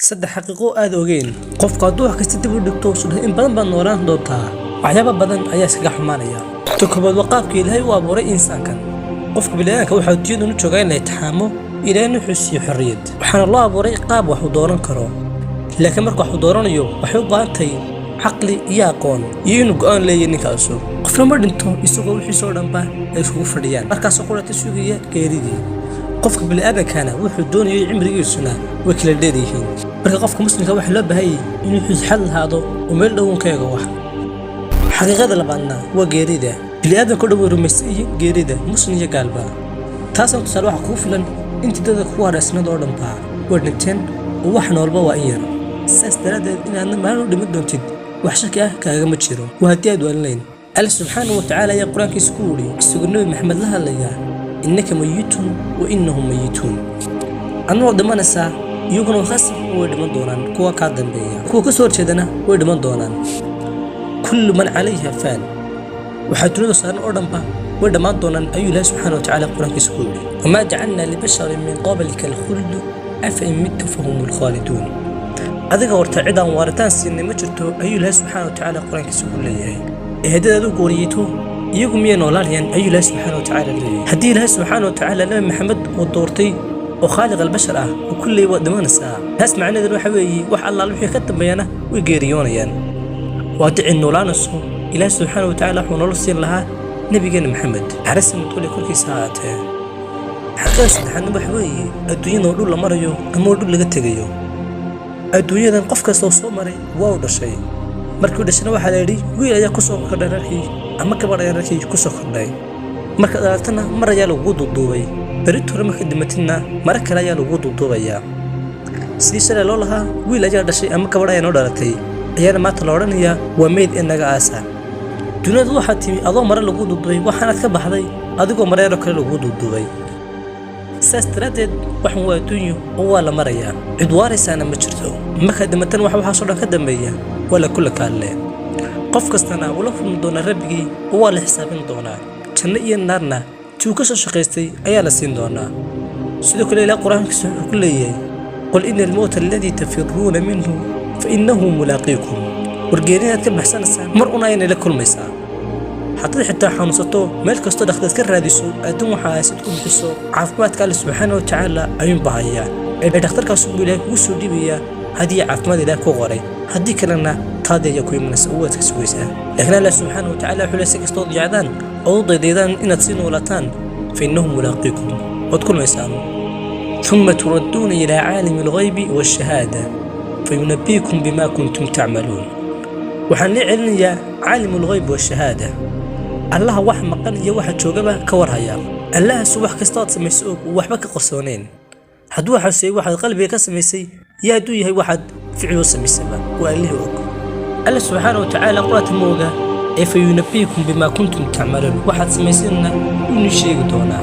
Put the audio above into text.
Saddex xaqiiqo aad ogeen: qofku hadduu wax kasta dib u dhigto, sudhah in badan baad noolaan doontaa, waxyaaba badan ayaa iskaga xumaanaya. Ta koobaad waa qaabka Ilaahay u abuuray insaankan. Qofka bini'aadamka waxaa adduunyadan u joogaa in la imtixaamo. Ilaahayna wuxuu siiyey xorriyad, waxaana loo abuuray qaab wax uu dooran karo. Laakiin marka wax uu dooranayo, waxay u baahan tahay caqli iyo aqoon iyo inuu go'aan leeyahay ninkaasu. Qofna ma dhinto isagoo wixiisoo dhanba ay iskugu fadhiyaan, markaasoo qurata sugaya geeridii. Qofka bini'aadankana wuxuu doonayay cimrigiisuna way kala dheer yihiin. Marka qofka muslimka waxaa loo baahanyay inuu xisxad lahaado oo meel dhow ka eego wax. Xaqiiqada labaadna waa geerida. Bini'aadanka o dhan way rumaysan yihiin geerida, muslim iyo gaalba. Taasna tusaale waxaa kugu filan intii dadka kugu hadhaysnad oo dhanba way dhinteen oo wax noolba waa in yar. Saas daraaddeed, inaadna maalin u dhiman doontid wax shaki ah kaagama jiro, waa haddii aad waalinayn. Alle subxaanahu watacaala ayaa Qur-aankiisa ku wuri, isagoo Nebi Maxamed la hadlayaa: "إنك ميت وإنهم ميتون." Adna waad dhimanaysaa, iyaguna khasab way dhiman doonaan. Kuwa kaa dambeeya, kuwa ka soo horjeedana way dhiman doonaan. كل من عليها فان. Waxaa dunida saaran oo dhanba way dhammaan doonaan, ayuu Ilahi subxaana watacaala Qur-aankiisa ku yidhi: "وما جعلنا لبشر من قبلك الخلد أفإن مت فهم الخالدون." Adiga horta cid aan waaritaan siinay ma jirto, ayuu Ilaahi subxaana watacaala Qur-aankiisa ku leeyahay. Ee haddaad adigu gooriyeyto, iyagu miyay noolaanayaan, ayuu Ilaahi subxaana watacaala leeyahay. Haddii Ilaahi subxaana watacaala Nabi Maxamed uu doortay oo khaaliq albashar ah oo kulley waad dhimanaysaa, taas macnaheedu waxa weeye wax allaal wixii ka dambeeyana way geeriyoonayaan. Waa haddii cid noolaanayso, Ilaahi subxaana watacaala wuxuu nolol siin lahaa nebigeena Maxamed, naxariista mudquli korkiisa ha ahaatee. Xaqiiqada saddexaadna waxa weeye adduunyada oo dhul la marayo ama oo dhul laga tegayo. Adduunyadan qof kasta oo soo maray waa u dhashay. Markii uu dhashayna waxaa la yidhi wiil ayaa ku soo kordhay reerkii ama gabadh ayaa reerkii ku soo kordhay. Marka dhalatana mar ayaa lagugu duuduubay, berito hore marka dhimatidna mare kale ayaa lagugu duuduubayaa. Sidii shalay loo lahaa wiil ayaa dhashay ama gabadh ayaa noo dhalatay, ayaana maanta la odhanayaa waa meyd ee naga aasa. Duniyadu waxaa timi adoo mare lagu duuduubay, waxaanaad ka baxday adigoo mareeroo kale lagu duuduubay. Saas daraaddeed, waxan waa adduunyo oo waa la marayaa, cid waaraysaana ma jirto. Markaad dhimatana waxa waxaasoo dhan ka dambeeya waa la kula kaalle. Qof kastana wuu la kulmi doonaa Rabbigii oo waa la xisaabin doonaa. Janno iyo naarna tii uu ka soo shaqaystay ayaa la siin doonaa. Sidoo kale, Ilaah Qur-aankiisa wuxuu ku leeyahay: "قل إن الموت الذي تفرون منه فإنه ملاقيكم." War geerinaad ka baxsanaysaan mar un ayana la kulmaysaa. Haddaad xitaa xanuunsato, meel kastoo dhakhtaad ka raadiso, adduun waxa aasid ku bixiso, caafimaadka Alle subxaana wa tacaala ayuunba hayaa. Ee dhakhtarkaas unbuu Ilahay kugu soo dhiibayaa haddii caafimaad Ilaah ku qoray, haddii kalena taadii ayaa ku imanaysa oo waad ka sugaysaa. Laakiin Allah subxaana wa tacaala wuxuu leeyahay: si kastoo diyacdaan oo u daydaydaan inaad sii noolaataan, فإنه ملاقيكم, waad kulmaysaan. ثم تردون إلى عالم الغيب والشهادة فينبئكم بما كنتم تعملون. Waxaan la celinayaa عالم الغيب والشهادة, Allaha wax maqan iyo waxa joogaba ka warhaya, Allahaasu wax kasta ood samayso og uu waxba ka qarsooneen. Hadduu xasuusiyey waxaad qalbiga ka samaysay iyo hadduu yahay waxaad ficil u samaysaba, waa Allihii og. Alla subxaana wa tacaala quraata ma oga ee فينبئكم بما كنتم تعملون, waxaad samaysayna inuu sheegi doonaa.